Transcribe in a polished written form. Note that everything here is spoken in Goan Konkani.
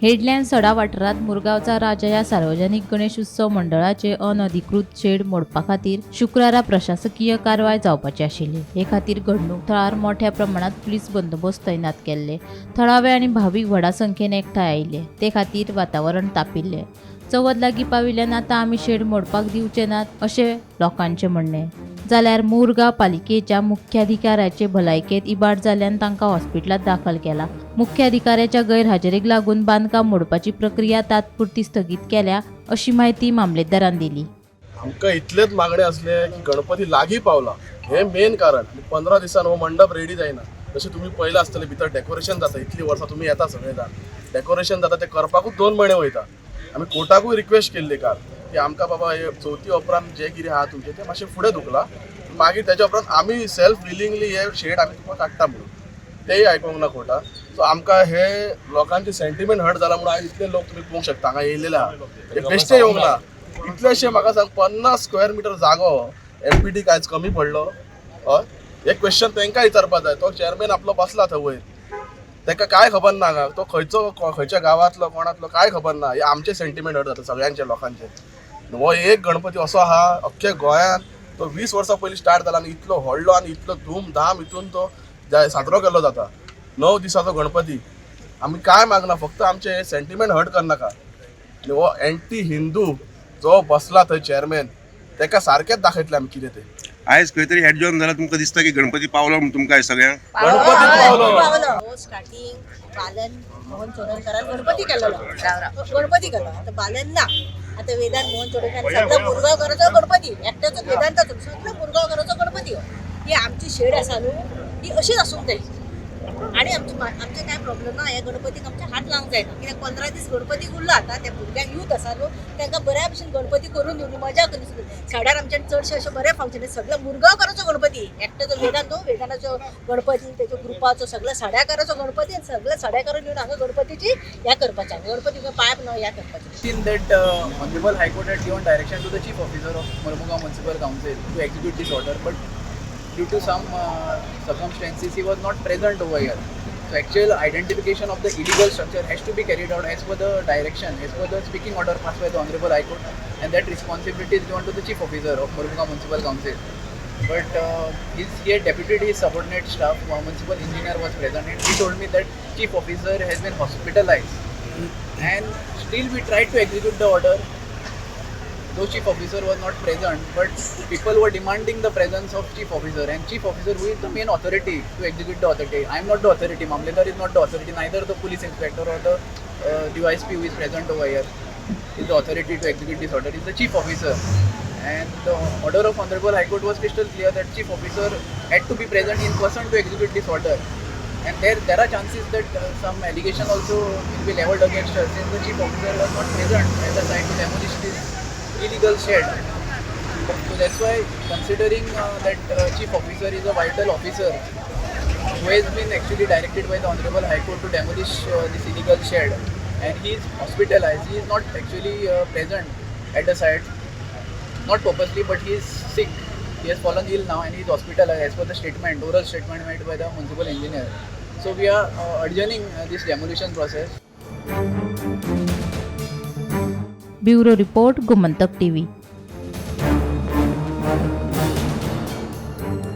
हेडलँड सडा वाठारांत मुरगांवचा राजा ह्या सार्वजनिक गणेश उत्सव मंडळाचे अनधिकृत शेड मोडपा खातीर शुक्रारा प्रशासकीय कारवाय जावपाची आशिल्ली. हे खातीर घडणूक थळार मोठ्या प्रमाणात पुलीस बंदोबस्त तैनात केल्ले. थळावे आनी भावीक व्हडा संख्येन एकठांय आयिल्ले. ते खातीर वातावरण तापिल्लें. चवथ लागीं पाविल्ल्यान आतां आमी शेड मोडपाक दिवचे नात अशें लोकांचें म्हणणें. जाल्यार मुरगांव पालिकेच्या मुख्याधिकाऱ्याचे भलायकेंत इबाड जाल्ल्यान तांकां हॉस्पिटलांत दाखल केला. मुख्याधिकाऱ्याच्या गैरहाजेरीक लागून बांदकाम मोडपाची प्रक्रिया तात्पुरती स्थगीत केल्या अशी म्हायती मामलेदारान दिली. आमकां इतलेच मागणें आसलें की गणपती लागीं पावला हें मेन कारण. आनी 15 दिसान हो मंडप रेडी जायना. जशें तुमी पळयलां आसतलें, भितर डेकोरेशन जाता. इतलीं वर्सां तुमी येता सगळे जाण, डेकोरेशन जाता तें करपाकूच 2 म्हयने वयता. आमी कोर्टाकूय रिक्वेस्ट केल्ली काल की आमकां बाबा हे चवथी उपरांत जें कितें आहा तुमचें तें मातशें फुडें धुकला, मागीर तेच्या उपरांत आमी सेल्फ विलिंगली हे शेड आमी तुमकां काडटा म्हणून. तेय आयकोंक ना कोर्टाक. सो आमकां हे लोकांचे सेंटिमेंट हर्ट जाला म्हणून आयज इतले लोक तुमी पळोवंक शकता हांगा येयलेले आहा. हे बेश्टे येवंक ना. इतलेशे म्हाका सांग, 50 स्क्वेअर मिटर जागो एमपीटीक आयज कमी पडलो. हय, हे क्वेश्चन तांकां विचारपा जाय. तो चेअरमॅन आपलो बसला थंय वयर, ताका कांय खबर ना हांगा. तो खंयचो, खंयच्या गांवांतलो, कोणातलो कांय खबर ना. हे आमचे सेंटिमेंट हर्ट जाता सगळ्यांचे लोकांचे. हो एक गणपती असो आहा अख्ख्या गोंयांत, तो 20 वर्सां पयलीं स्टार्ट जाला आनी इतलो व्हडलो आनी इतलो धूमधाम हितून तो साजरो केल्लो जाता. 9 दिसाचो गणपती. आमी कांय मागना, फक्त आमचे सेंटिमेंट हर्ट करनाका. आनी हो एंटी हिंदू जो बसला थंय चेअरमॅन, ताका सारकेंच दाखयतले आमी कितें तें. आयज खंय तरी हेड जॉन जाला, तुमकां दिसता की गणपती पावलो म्हूण तुमकां आयज सगळ्यांक? गणपती पावलो. हो, स्टार्टिंग बालन मोहन चोडणकरान गणपती केलेलो, गणपती केलो. आता बालन ना, आता वेदांत मोहन चोडणकर सगळं मुरगांवकाराचो गणपती एकट्याचो, वेदांताचो सगळं मुरगांवकाराचो गणपती हो. ही आमची शेड आसा न्हू, ती अशीच आसूंक जाय. आणि आमचे काय प्रॉब्लेम ना, ह्या गणपतीक आमचे हात लावंक जायना. कित्याक 15 दीस गणपती उरला. आतां त्या भुरग्यांक यूथ आसा न्हू, तांकां बऱ्या भशेन गणपती करून दिवन मजा करून. साड्यार आमच्या चडशे अशे बरे फंक्शन, सगळ्या मुरगांवकाराचो गणपती एकट्याचो वेदांत न्हू, वेदांताचो गणपती, तेजो ग्रुपाचो, सगळ्या सड्याकाराचो गणपती. आनी सगळ्या सड्याकारून येवन हांगा गणपतीची ह्या करपाचें, गणपती पांय न्हू ह्या करपाचें. Seen that Honorable High Court had given direction to the Chief Officer of Mormugao Municipal Council to execute this order, but due to some circumstances he was not present over here. So actual identification of the illegal structure has to be carried out as per the direction, as per the speaking order passed by the Honorable High Court, and that responsibility is given to the Chief Officer of Mormugao Municipal Council. But he had deputed his subordinate staff, municipal engineer was present, and he told me that Chief Officer has been hospitalized. And still we tried to execute the order, though Chief Officer was not present, but people were demanding the presence of Chief Officer, and Chief Officer, who is the main authority to execute the authority. I am not the authority, Mamledar is not the authority, neither the police inspector or the DYSP who is present over here is the authority to execute this order. Is the Chief Officer. And the order of Honorable High Court was crystal clear that Chief Officer had to be present in person to execute this order. And there are chances that some allegation also will be leveled against us since the Chief Officer was not present at the site to demolish this illegal shed. So that's why, considering that Chief Officer is a vital officer who has been actually directed by the Honorable High Court to demolish this illegal shed, and he is hospitalized. He is not actually present at the site, not purposely, but he is sick. He has fallen ill now and he is hospitalized as per the statement, oral statement made by the municipal engineer. So we are adjourning this demolition process. Bureau report, Gomantak TV.